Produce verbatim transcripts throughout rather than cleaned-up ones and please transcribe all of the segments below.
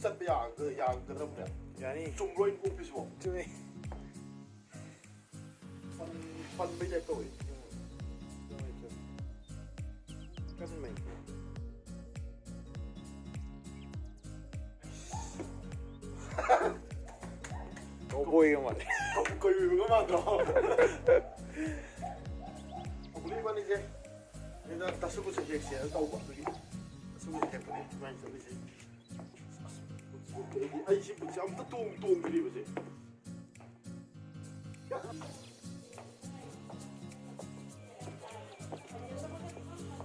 ꯆꯠꯄ ꯌꯥꯒ-, ꯌꯥꯒꯗ꯭ꯔꯕꯅꯦ? ꯌꯥꯅꯤ꯫ ꯆꯨꯝꯕ꯭ꯔꯣ ꯑꯩꯅ ꯀꯣꯛꯄꯤꯁꯤꯕꯣ? ꯆꯨꯝꯃꯤ꯫ ꯄꯟ-, ꯄꯟꯕꯩ ꯇꯥꯏꯞ ꯇꯧꯋꯦ꯫ ꯎꯝ꯫ ꯆꯨꯝꯃꯤ, ꯆꯨꯝꯃꯤ꯫ ꯀꯟꯕꯩ꯫ ꯀꯧꯕꯣꯏꯒ ꯃꯥꯜꯂꯦ꯫ ꯀꯧ-, ꯀꯣꯏꯕꯒ ꯃꯥꯟꯗ꯭ꯔꯣ? ꯑꯕꯨꯂꯤ ꯏꯕꯥꯅꯤꯁꯦ ꯁꯤꯗ ꯇꯁꯨ ꯀꯨꯁꯨ ꯍꯦꯛꯁꯦꯅ ꯇꯧꯕ, ꯑꯗꯨꯒꯤ ꯇꯁꯨ ꯀꯨꯁꯨ ꯍꯦꯛꯄꯅꯦ ꯏꯕꯥꯅꯤ ꯆꯠꯂꯤꯁꯦ꯫ ꯑꯁ, ꯕꯨꯠꯁꯦ, ꯑꯩꯗꯤ, ꯑꯩ ꯁꯤ ꯕꯨꯠꯁꯦ ꯑꯝꯇ ꯇꯣꯡ-, ꯇꯣꯡꯗ꯭ꯔꯤꯕꯁꯦ꯫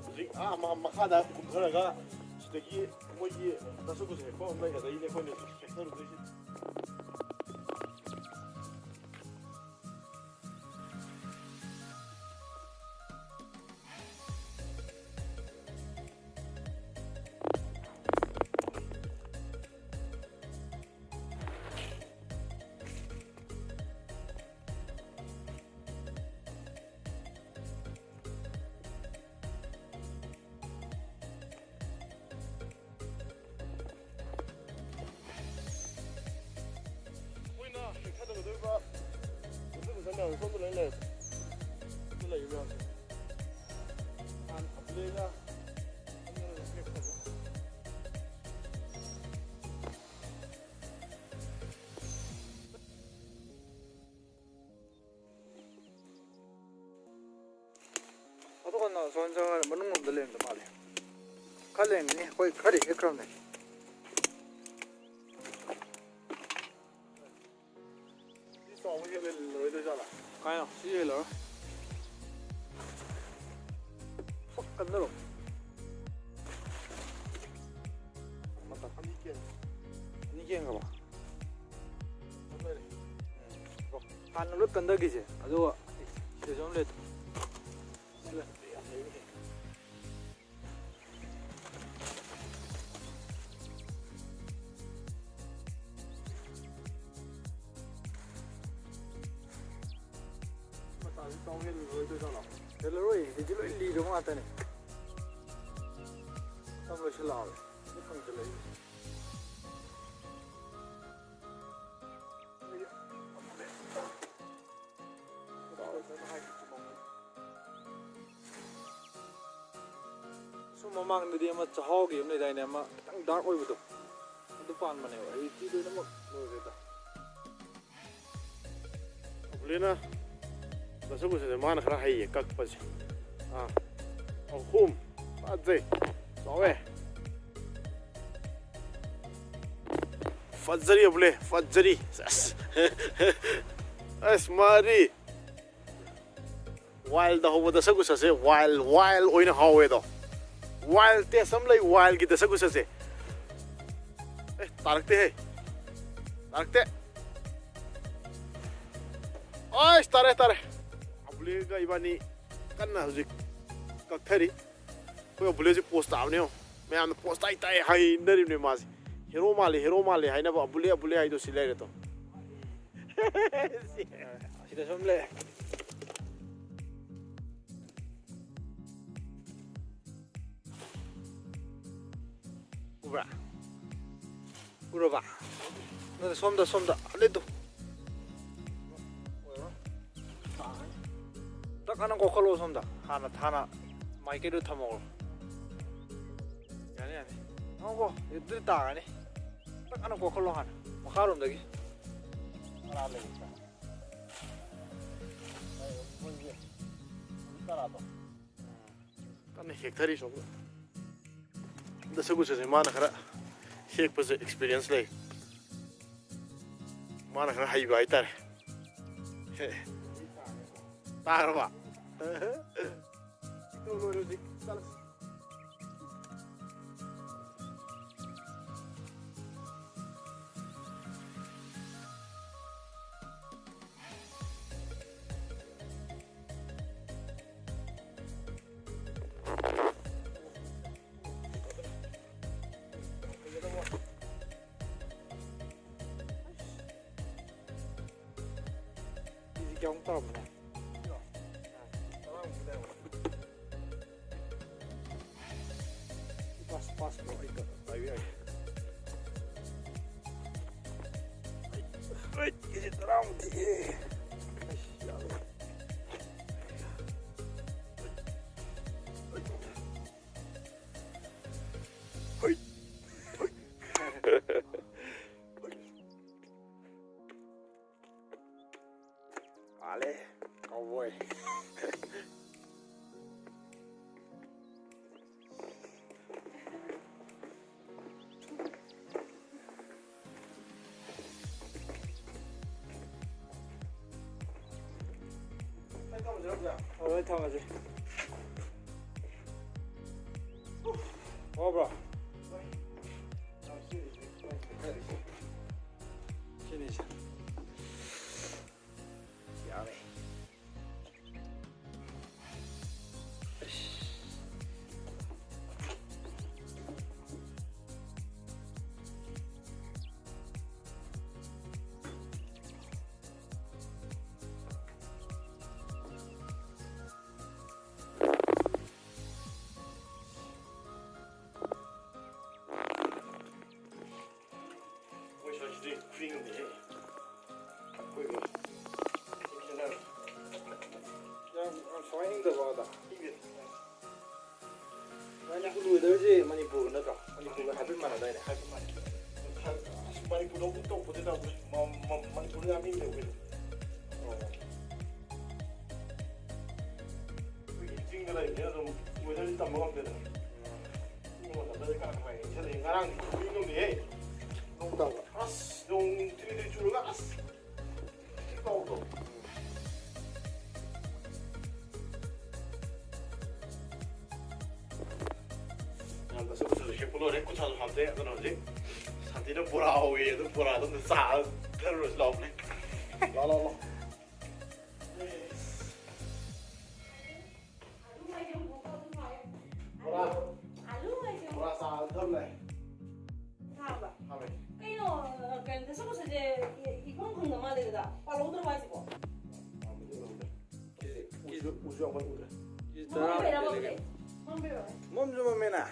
ꯍꯧꯖꯤꯛ, ꯑꯥ, ꯃ-, ꯃꯈꯥꯗ ꯀꯨꯝꯊꯔꯒ ꯁꯤꯗꯒꯤ ꯃꯣꯏꯒꯤ ꯇꯁꯨ ꯀꯨꯁꯨ ꯍꯦꯛꯄ ꯑꯃ ꯂꯩ, ꯑꯗꯩꯅꯦ ꯑꯩꯈꯣꯏꯅ ꯍꯦꯛꯊꯔꯨꯗꯣꯏꯁꯦ꯫ ꯑꯩꯈꯣꯏꯅ ꯍꯦꯛꯊꯒꯗꯧꯔꯤꯕ ꯃꯈꯜ ꯃꯈꯜ ꯃꯌꯥꯝ ꯁꯣꯝꯗ ꯂꯣꯏ ꯂꯩꯔꯦ꯫ ꯁꯤꯗ ꯂꯩꯔꯤꯕ ꯃꯌꯥꯝꯁꯦ꯫ ꯍꯥꯟꯅ ꯑꯕꯨꯂꯦꯅ ꯁꯣꯝꯗ ꯂꯣꯏ ꯍꯦꯛꯈ꯭ꯔꯕ꯫ ꯑꯗꯨ ꯀꯩꯅꯣ, ꯁꯣꯝ ꯆꯪꯉꯒ ꯃꯅꯨꯡ ꯂꯣꯝꯗ ꯂꯩꯔꯝꯗꯧ ꯃꯥꯜꯂꯦ꯫ ꯈꯔ ꯂꯩꯔꯝꯒꯅꯤ, ꯑꯩꯈꯣꯏ ꯈꯔꯗꯤ ꯍꯦꯛꯈ꯭ꯔꯕꯅꯦ꯫ ꯁꯤ ꯆꯥꯎꯕ ꯍꯦꯜꯂꯔꯣꯏꯗꯣꯏ ꯖꯥꯠꯂꯥ? ꯀꯥꯏꯅꯣ? ꯁꯤ ꯍꯦꯜꯂꯔꯣꯏ꯫ ꯐꯛ ꯀꯟꯗꯔꯣ꯫ ꯃꯇꯝ ꯑꯅꯤ ꯀꯦꯟ-, ꯑꯅꯤ ꯀꯦꯟꯈ꯭ꯔꯕꯣ? ꯍꯥꯟꯅ ꯂꯣꯏ ꯀꯟꯗꯈꯤꯁꯦ, ꯑꯗꯨꯒ ꯁꯤꯗꯁꯨ ꯑꯃ ꯂꯩ꯫ ꯃꯇꯥꯁꯤ ꯆꯥꯎ ꯍꯦꯜꯂꯔꯣꯏꯗꯣꯏꯖꯥꯠꯂꯣ? ꯍꯦꯜꯂꯔꯣꯏ, ꯍꯧꯖꯤꯛꯇꯤ ꯂꯣꯏ ꯂꯤꯔꯕ ꯉꯥꯛꯇꯅꯦ꯫ ꯁꯝ ꯂꯣꯏꯁꯤꯜꯂꯛꯑꯕꯅꯦ꯫ ꯂꯣꯏ ꯀꯪꯁꯤꯜꯂꯛꯏ꯫ ꯃꯃꯥꯡꯗꯗꯤ ꯑꯃ ꯆꯥꯛꯍꯥꯎꯒꯤ ꯑꯃ ꯂꯩꯗꯥꯏꯅꯦ, ꯑꯃ ꯈꯤꯇꯪ ꯗꯥꯔꯛ ꯑꯣꯏꯕꯗꯣ, ꯑꯗꯨ ꯄꯥꯟꯕꯅꯦꯕ꯫ ꯍꯧꯖꯤꯛꯇꯤ ꯂꯣꯏꯅꯃꯛ ꯂꯣꯏꯈ꯭ꯔꯦꯗ꯫ ꯑꯕꯨꯂꯦꯅ ꯗꯁꯀꯨꯁꯁꯦ ꯃꯥꯅ ꯈꯔ ꯍꯩꯌꯦ ꯀꯛꯄꯁꯦ꯫ ꯑꯥ, ꯑꯍꯨꯝ꯫ ꯐꯖꯩ꯫ ꯆꯥꯎꯋꯦ꯫ ꯐꯖꯔꯤ ꯑꯕꯨꯂꯦ, ꯐꯖꯔꯤ꯫ ꯑꯁ꯫ ꯑꯁ, ꯃꯥꯗꯤ wild ꯗ ꯍꯧꯕ ꯗꯁꯀꯨꯁꯁꯦ wild, wild ꯑꯣꯏꯅ ꯍꯥꯎꯋꯦꯗꯣ꯫ Wild taste ꯑꯃ ꯂꯩ, wild ꯒꯤ ꯗꯁꯀꯨꯁꯁꯦ꯫ ꯑꯦ, ꯇꯥꯔꯛꯇꯦꯍꯦ꯫ ꯇꯥꯔꯛꯇꯦ꯫ ꯑꯁ, ꯇꯥꯔꯦ, ꯇꯥꯔꯦ꯫ ꯑꯕꯨꯂꯦꯒ ꯏꯕꯥꯅꯤ ꯀꯟꯅ ꯍꯧꯖꯤꯛ ꯀꯛꯊꯔꯤ꯫ ꯑꯩꯈꯣꯏ ꯑꯕꯨꯂꯦꯁꯦ ꯄꯣꯁ ꯇꯥꯕꯅꯦ ꯌꯦꯡꯉꯣ꯫ ꯃꯌꯥꯝꯅ ꯄꯣꯁ ꯇꯥꯏ ꯇꯥꯏ ꯍꯥꯏꯅꯔꯤꯕꯅꯦ ꯃꯥꯁꯦ꯫ ꯍꯦꯔꯣ ꯃꯥꯜꯂꯦ, ꯍꯦꯔꯣ ꯃꯥꯜꯂꯦ ꯍꯥꯏꯅꯕ ꯑꯕꯨꯂꯦ, ꯑꯕꯨꯂꯦ ꯍꯥꯏꯗꯣ ꯁꯤ ꯂꯩꯔꯦ ꯇꯣ꯫ ꯑꯁꯤꯗ ꯁꯨꯝ ꯂꯩ꯫ ꯎꯕ꯭ꯔꯥ? ꯎꯔꯕ? ꯅꯠꯇꯦ, ꯁꯣꯝꯗ, ꯁꯣꯝꯗ꯫ ꯑꯂꯦꯗꯣ꯫ ꯇꯛ ꯍꯥꯟꯅ ꯀꯣꯛꯈꯠꯂꯣ ꯁꯣꯝꯗ꯫ ꯍꯥꯟꯅ, ꯍꯥꯟꯅ ꯃꯥꯏꯀꯩꯗꯣ ꯊꯝꯍꯧꯔꯣ꯫ ꯌꯥꯅꯤ, ꯌꯥꯅꯤ꯫ ꯉꯥꯏꯈꯣ, ꯑꯗꯨꯗꯤ ꯇꯥꯔꯅꯤ꯫ ꯇꯛ ꯍꯥꯟꯅ ꯀꯣꯛꯈꯠꯂꯣ ꯍꯥꯟꯅ꯫ ꯃꯈꯥꯔꯣꯝꯗꯒꯤ꯫ ꯀꯅꯥ ꯂꯩꯒꯦ? ꯃꯣꯏꯒꯤ ꯀꯅꯥꯗꯣ? ꯀꯟꯅ ꯍꯦꯛꯊꯔꯤ ꯁꯣꯝꯗ꯫ ꯗꯁꯀꯨꯁꯁꯦ ꯃꯥꯅ ꯈꯔ ꯍꯦꯛꯄꯁꯦ experience ꯂꯩ꯫ ꯃꯥꯅ ꯈꯔ ꯍꯩꯕ ꯍꯥꯏꯇꯥꯔꯦ꯫ ꯍꯦ꯫ ꯇꯥꯈ꯭ꯔꯕ? ꯀꯦꯖꯤ ꯀꯌꯥꯃꯨꯛ ꯇꯥꯔꯝꯃꯅꯤ? ꯄꯥꯁ, ꯄꯥꯁ ꯄꯨꯔꯛꯑꯣ, ꯑꯩ ꯄꯥꯏꯕ ꯌꯥꯒꯦ꯫ ꯑꯩ ꯀꯦꯖꯤ ꯇꯔꯥꯃꯨꯛꯇꯤ ꯍꯦ꯫ ꯑꯩꯁ, ꯌꯥꯔꯣꯏ꯫ ꯃꯥꯜꯂꯦ, ꯀꯥꯎꯕꯣꯏ꯫ ꯍꯣꯏ, ꯊꯝꯃꯁꯤ꯫ ꯋꯥꯕ꯭ꯔꯣ? ꯁꯤꯅꯤꯁꯦ꯫ ꯌꯥꯔꯦ꯫ ꯃꯣꯏ ꯁ꯭ꯋꯥꯏꯁꯤꯗꯤ ꯈꯨꯏꯪ ꯑꯃꯅꯤꯍꯦ꯫ ꯑꯩꯈꯣꯏꯒ ꯌꯥꯝ, ꯌꯥꯝ ꯁꯨꯃꯥꯏꯅ ꯏꯪꯗꯕ꯭ꯔꯣ ꯑꯗ? ꯏꯪꯗꯦ꯫ ꯃꯅꯤꯄꯨꯔ weatherꯁꯦ ꯃꯅꯤꯄꯨꯔ ꯅꯠꯇ꯭ꯔꯣ? ꯃꯅꯤꯄꯨꯔꯒ ꯍꯥꯏꯐꯦꯠ ꯃꯥꯟꯅꯗꯥꯏꯅꯦ? ꯍꯥꯏꯐꯦꯠ ꯃꯥꯟꯅꯩ꯫ ꯈꯔ, ꯑꯁ, ꯃꯅꯤꯄꯨꯔꯗ ꯑꯃꯨꯛ ꯇꯧꯕꯗꯤ ꯇꯧꯕꯅꯤ꯫ ꯃ-, ꯃ-, ꯃꯅꯤꯄꯨꯔꯗ ꯌꯥꯝ ꯏꯪꯗꯦ ꯑꯩꯈꯣꯏꯗꯤ꯫ ꯑꯣ꯫ ꯑꯩꯈꯣꯏꯒꯤ ꯆꯤꯡꯗ ꯂꯩꯕꯅꯤꯅ ꯑꯗꯨꯝ weatherꯗꯤ ꯇꯝꯕ ꯉꯝꯗꯦꯗꯅ꯫ ꯎꯝ꯫ ꯏꯪꯕ ꯃꯇꯝꯗꯗꯤ ꯀꯅꯥ ꯀꯅꯥ ꯏꯪꯁꯜꯂꯛꯑꯦ? ꯉꯔꯥꯡꯗꯤ ꯈꯨꯏꯪ ꯑꯃꯅꯤꯍꯦ꯫ ꯅꯣꯡ ꯇꯥꯕ꯭ꯔꯣ? ꯑꯁ, ꯅꯣꯡ ꯊꯤꯂꯤ ꯊꯤꯂꯤ ꯆꯨꯔꯒ, ꯑꯁ, ꯊꯤꯂꯤ ꯊꯤꯂꯤ ꯇꯧꯕꯗꯣ꯫ ꯃꯌꯥꯝꯗꯁꯨ ꯈꯨꯠꯁꯨ ꯍꯦꯛꯄ ꯂꯣꯏꯔꯦ, ꯈꯨꯠꯁꯥꯁꯨ ꯍꯥꯝꯗꯣꯛꯑꯦ꯫ ꯑꯗꯨꯅ ꯍꯧꯖꯤꯛ ꯁꯥꯟꯇꯤꯅ ꯕꯣꯔꯥ ꯍꯧꯋꯦ, ꯑꯗꯨ ꯕꯣꯔꯥꯗꯣ ꯑꯝꯇ ꯆꯥ ꯊꯔꯨꯔꯁꯤ ꯂꯥꯛꯑꯣꯅꯦ꯫ ꯂꯥꯛꯑꯣ, ꯂꯥꯛꯑꯣ, ꯂꯥꯛꯑꯣ꯫ ꯕꯣꯔꯥ꯫ ꯑꯥꯂꯨ ꯍꯥꯏꯁꯦ꯫ ꯕꯣꯔꯥ ꯆꯥ ꯊꯝꯂꯦ꯫ ꯊꯥꯕ꯫ ꯊꯝꯃꯦ꯫ ꯀꯩꯅꯣ, ꯀꯩꯅꯣ, ꯗꯁꯀꯨꯁꯁꯦ ꯏ-, ꯏꯐꯪ ꯐꯪꯗ ꯃꯥꯜꯂꯦ ꯑꯗꯨꯗ꯫ ꯄꯥꯜꯍꯧꯗ꯭ꯔꯕ ꯍꯥꯏꯁꯤꯕꯣ? ꯄꯥꯟꯕꯗꯤ ꯎꯍꯧꯗ꯭ꯔꯦ꯫ ꯁꯤꯁꯦ ꯎꯁꯨ, ꯎꯁꯨ ꯌꯥꯝ ꯀꯟꯅ ꯎꯗ꯭ꯔꯦ꯫ ꯀꯦꯖꯤ ꯇꯔꯥ ꯃꯝꯕꯩꯔꯕ ꯍꯦꯜꯂꯦ ꯍꯧꯖꯤꯛ? ꯀꯩꯅꯣ꯫ ꯃꯝꯕꯩꯔꯣ? ꯃꯝꯁꯨ ꯃꯝꯃꯦꯅ꯫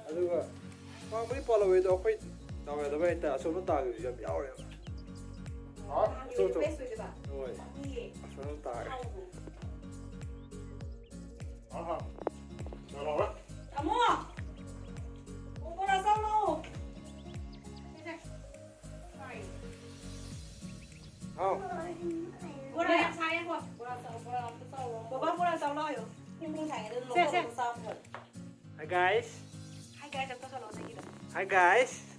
ꯑꯗꯨꯒ ꯄꯥꯟꯕꯗꯤ ꯄꯥꯜꯍꯧꯋꯦ ꯑꯗꯣ ꯑꯩꯈꯣꯏ ꯗꯥꯎ ꯌꯥꯗꯕ ꯍꯥꯏꯇꯥꯔꯦ꯫ ꯑꯁꯣꯝꯗ ꯇꯥꯈꯤꯕꯁꯨ ꯌꯥꯝ ꯌꯥꯎꯔꯦꯕ꯫ ꯍꯥ? ꯑꯆꯧ ꯑꯆꯧ꯫ Best ꯑꯣꯏꯗꯣꯏꯕ꯫ ꯍꯣꯏ꯫ ꯃꯥꯅꯤꯌꯦ꯫ ꯑꯁꯣꯝꯗ ꯇꯥꯈ꯭ꯔꯦ꯫ ꯍꯥꯎꯕ꯭ꯔꯣ? ꯑꯍꯥ꯫ ꯌꯥꯔꯕ꯭ꯔꯥ? ꯇꯥꯃꯣ! ꯑꯣ, ꯕꯣꯔꯥ ꯆꯥꯎ ꯂꯥꯛꯑꯣ꯫ ꯁꯦ, ꯁꯦ꯫ ꯇꯥꯏ꯫ ꯍꯥꯎ꯫ ꯕꯣꯔꯥ ꯌꯥꯝ ꯁꯥꯏꯌꯦꯀꯣ꯫ ꯕꯣꯔꯥ ꯆꯥꯎ, ꯕꯣꯔꯥ ꯑꯝꯇ ꯆꯥꯎꯔꯣ꯫ ꯕꯕꯥ, ꯕꯣꯔꯥ ꯆꯥꯎ ꯂꯥꯎ ꯍꯥꯏꯌꯣ꯫ ꯁꯤ ꯄꯨꯡ ꯁꯥꯏꯉꯩꯗ ꯁꯦ, ꯁꯦ꯫ ꯂꯧꯊꯣꯛꯑꯒ ꯆꯥꯕ ꯐꯔꯦ꯫ Hi guys. Hi guys ꯑꯝꯇ ꯁꯥꯎꯔꯛꯑꯣ ꯅꯪꯒꯤꯗꯣ꯫ Hi guys.